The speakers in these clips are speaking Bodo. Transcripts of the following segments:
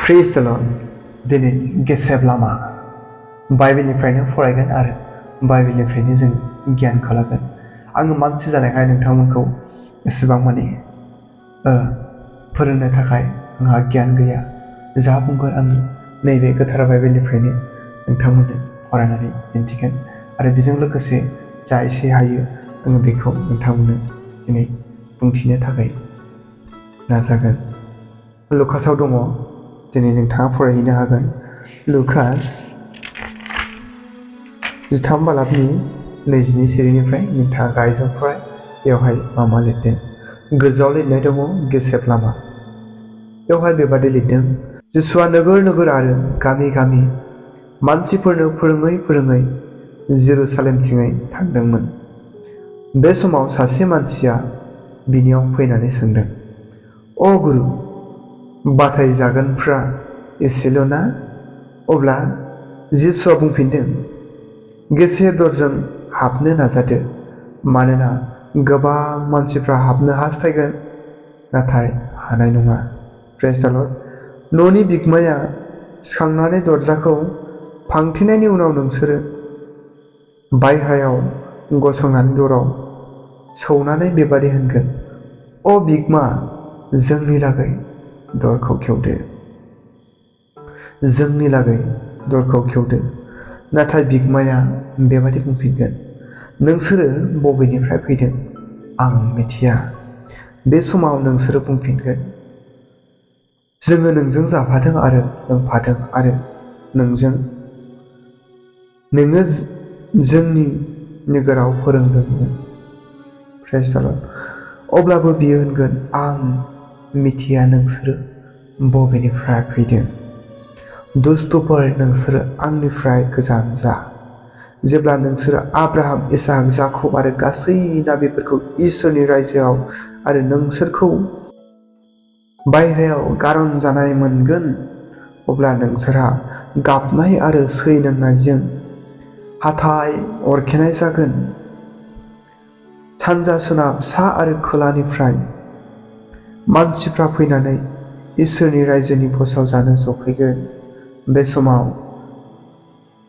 Praise the Lord. दिनै गेसेब लामा बाइबेलनिफ्रायनो फरायगोन आरो बाइबेलनिफ्रायनो जों गियानखौ लागोन। आङो मानसि जानायखाय नोंथांमोनखौ एसेबां माने फोरोंनो थाखाय आंहा गियान गैया। जा बुंगोन आं नैबे गोथार बाइबेलनिफ्रायनो नोंथांमोननो फरायनानै दिन्थिगोन आरो बेजों लोगोसे जा एसे हायो आङो बेखौ नोंथांमोननो दिनै बुंथिनो थाखाय नाजागोन। लुकासाव दङ, दिनै नोंथाङा फरायहैनो हागोन। लुकास 13 बालाबनि 22 सिरिनिफ्राय नोंथाङा गाहायजों फराय। बेवहाय मा लिरदों? गोजौआव लिरनाय दङ गेसेब लामा। बेवहाय बेबादि लिरदों, जिसुआ नोगोर नोगोर आरो गामि गामि मानसिफोरनो फोरोङै जेरुसालेमथिङै थांदोंमोन। बे समाव सासे मानसिया बिनियाव फैनानै सोंदों, अ गुरु, बासायजागोनफ्रा एसेल' ना? अब्ला जिसुआ बुंफिनदों, गेसेब दरजों हाबनो नाजादो, मानोना गोबां मानसिफ्रा हाबनो हास्थायगोन नाथाय हानाय नङा। प्रेज द लर्ड। न'नि बिगोमाया सिखांनानै दरजाखौ फांथेनायनि उनाव नोंसोरो बायह्रायाव गसंनानै दराव सौनानै बेबादि होनगोन, अ बिगोमा, जोंनि लागै दरखौ खेवदो, जोंनि लागै दरखौ खेवदो। नाथाय बिगोमाया बेबादि बुंफिनगोन, नोंसोरो बबेनिफ्राय फैदों आं मिथिया। बे समाव नोंसोरो बुंफिनगोन, जोङो नोंजों जाफादों आरो लोंफादों आरो नोङो जोंनि नोगोराव फोरोंदोंमोन। प्रेज द लर्ड। अब्लाबो बियो होनगोन, आं मिथिया नोंसोरो बबेनिफ्राय फैदों। दुष्टफोर, नोंसोरो आंनिफ्राय गोजान जा। जेब्ला नोंसोरो आब्राहाम, इसाक, जाकब आरो गासै नाबिफोरखौ इसोरनि रायजोआव आरो नोंसोरखौ बायह्रायाव गारनजानाय मोनगोन, अब्ला नोंसोरहा गाबनाय आरो सै लोंनायजों हाथाय अरखेनाय जागोन। सानजा, सोनाब, सा आरो खोलानिफ्राय मानसिफ्रा फैनानै इसोरनि रायजोनि फोसाव जानो जफैगोन। बे समाव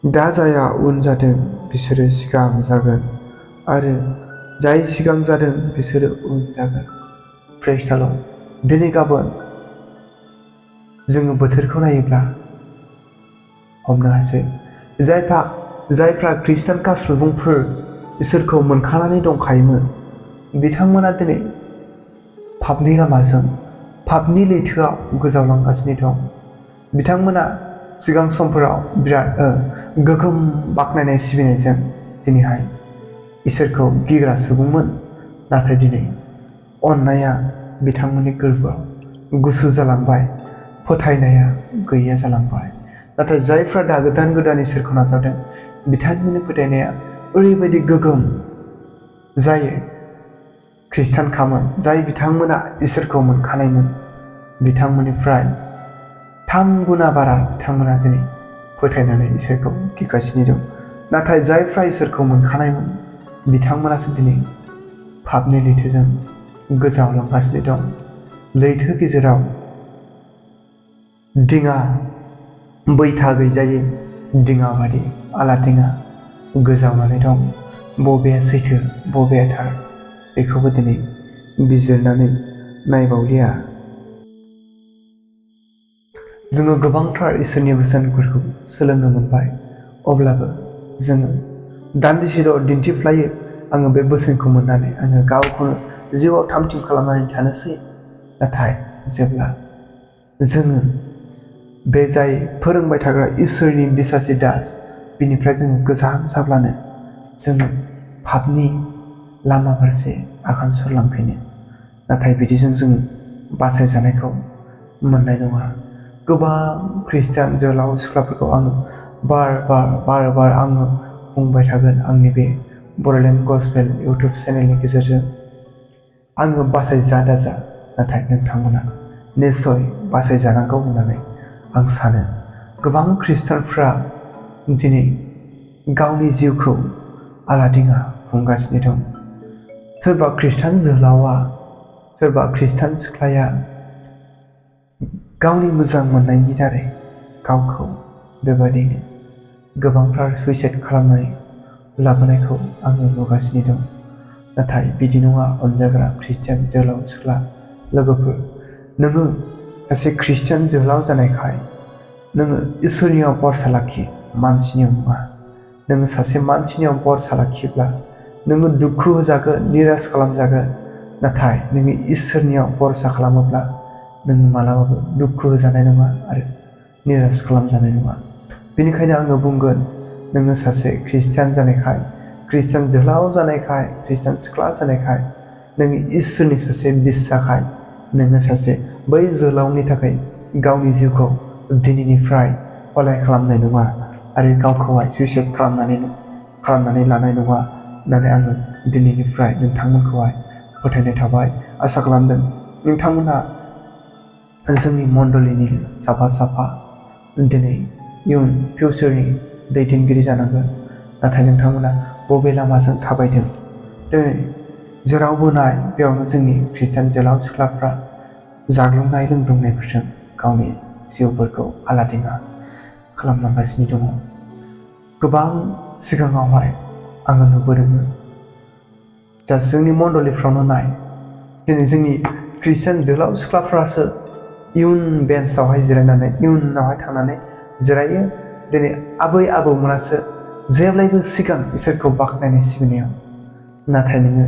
दा जायहा उन जादों बिसोरो सिगां जागोन आरो जाय सिगां जादों बिसोरो उन जागोन। प्रेज द लर्ड। दिनै गाबोन जोङो बोथोरखौ नायोब्ला हमनो हासै, जायफ्रा खृष्टानखा सुबुंफोर इसोरखौ मोनखानानै दंखायोमोन, बिथांमोना दिनै पापनि लामाजों, पापनि लैथोआव गोजावलांगासिनो दं। बिथांमोना सिगां समफोराव बिराद गोगोम बाख्नायनाय सिबिनायजों दिनैहाय इसोरखौ गिग्रा सुबुंमोन, नाथाय दिनै अननाया बिथांमोननि गोरबोआव गुसु जालांबाय, फोथायनाया गैया जालांबाय। नाथाय जायफ्रा दा गोदान इसोरखौ नाजावदों, बिथांमोननि फोथायनाया ओरैबायदि गोगोम, जाय खृष्टानखामोन, जाय बिथांमोना इसोरखौ मोनखानायमोन, बिथांमोननिफ्राय 3 गुना बारा बिथांमोना दिनै फोथायनानै इसोरखौ गिगासिनो दं। नाथाय जायफ्रा इसोरखौ मोनखानायमोन, बिथांमोनासो दिनै पापनि लैथोजों गोजावलांगासिनो दं। लैथो गेजेराव दिङा बैथा गैजायै दिङा बादि आला दिङा गोजावनानै दं। बबेया सैथो, बबेया थार, बेखौबो दिनै बिजिरनानै नायबावलिया। जोङो गोबांथार इसोरनि बोसोनफोरखौ सोलोंनो मोनबाय, अब्लाबो जोङो दान्दिसेल' दिन्थिफ्लायो। आङो बे बोसोनखौ मोननानै आङो गावखौनो जिउआव थामथिम खालामनानै थानोसै। नाथाय जेब्ला जोङो बे जाय फोरोंबाय थाग्रा इसोरनि बिसासि दास, बिनिफ्राय जोङो गोजान जाब्लानो जोङो पापनि लामा फारसे आगान सुरलांफिनो। नाथाय बिदिजों जोङो बासायजानायखौ मोननाय नङा। गोबां खृष्टान जोहोलाव सिख्लाफोरखौ आङो बार आङो बुंबाय थागोन आंनि बे बर'लेण्ड गस्पेल इउटुब चेनेलनि गेजेरजों। आङो बासायजा दाजा, नाथाय नोंथांमोना निस्सय बासायजानांगौ होननानै आं सानो। गोबां खृष्टानफ्रा दिनै गावनि जिउखौ आलादिङा खुंगासिनो दं। सोरबा खृष्टान जोहोलावा, सोरबा खृष्टान सिख्लाया गावनि मोजां मोननायनि दारै गावखौ बेबायदिनो गोबांथार सुइसाइड खालामनानै लाबोनायखौ आङो नुगासिनो दं। नाथाय बिदि नङा अनजाग्रा ख्रिस्टियान जोहोलाव सिख्ला लोगोफोर, नोङो सासे ख्रिस्टियान जोहोलाव जानायखाय नोङो इसोरनियाव भरसा लाखि, मानसिनियाव नङा। नोङो सासे मानसिनियाव भरसा लाखियोब्ला नोङो दुखु होजागोन, निराश खालामजागोन। नाथाय नोङो इसोरनियाव भरसा खालामोब्ला नोङो मालाबाबो दुखु होजानाय नङा आरो निराश खालामजानाय नङा। बेनिखायनो आङो बुंगोन, नोङो सासे ख्रिस्टियान जानायखाय, ख्रिस्टियान जोहोलाव जानायखाय, ख्रिस्टियान सिख्ला जानायखाय, नोङो इसोरनि सासे बिसाखाय नोङो सासे बै जोहोलावनि थाखाय गावनि जिउखौ दिनैनिफ्राय हलाय खालामनाय नङा आरो गावखौहाय सुइसाइड खालामनानै लानाय नङा होननानै आङो दिनैनिफ्राय नोंथांमोनखौहाय फोथायनाय थाबाय। आसा खालामदों नोंथांमोनहा जोंनि मण्डलिनिनो साफा दिनै इयुन फिउचारनि दैदेनगिरि जानांगोन। नाथाय नोंथांमोना बबे लामाजों थाबायदों? दिनै जेरावबो नाय बेयावनो जोंनि ख्रिस्टियान जोहोलाव सिख्लाफ्रा जाग्लुंनाय लोंग्लुंनायफोरजों गावनि जिउफोरखौ आलादिङा खालामलांगासिनो दङ। गोबां सिगाङावहाय आङो नुबोदोंमोन। जोंनि मण्डलिफ्रावनो नाय, दिनै जोंनि ख्रिस्टियान जोहोलाव सिख्लाफ्रासो इयुन बेन्चआवहाय जिरायनानै, इयुनावहाय थांनानै जिरायो। दिनै आबै आबौमोनासो जेब्लायबो सिगां इसोरखौ बाख्नायनाय सिबिनायाव। नाथाय नोङो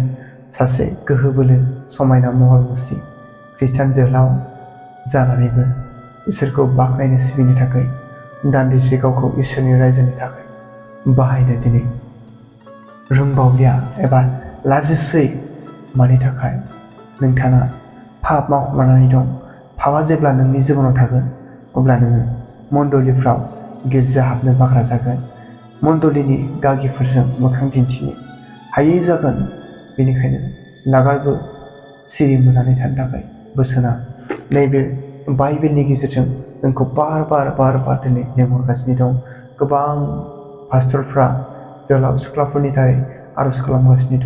सासे गोहो बोलो समायना महर मुस्रि ख्रिस्टियान जोहोलाव जानानैबो इसोरखौ बाख्नायनो सिबिनो थाखाय दान्दिसे गावखौ इसोरनि रायजोनि थाखाय बाहायनो दिनै रोंबावलिया एबा लाजिसै। मानि थाखाय? नोंथाङा पाप मावखोमानानै दं। पापआ जेब्ला नोंनि जिबनाव थागोन अब्ला नोङो मण्डलिफ्राव गिर्जा हाबनो बाग्रा जागोन, मण्डलिनि गागिफोरजों मोखां दिन्थिनो हायै जागोन। बेनिखायनो लागारबो सिरि मोननानै थानो थाखाय बोसोना नैबे बाइबेलनि गेजेरजों जोंखौ बार बार दिनै लेंहरगासिनो दं। गोबां पास्टरफ्रा जोहोलाव सिख्लाफोरनि थाखाय आरज खालामगासिनो दं।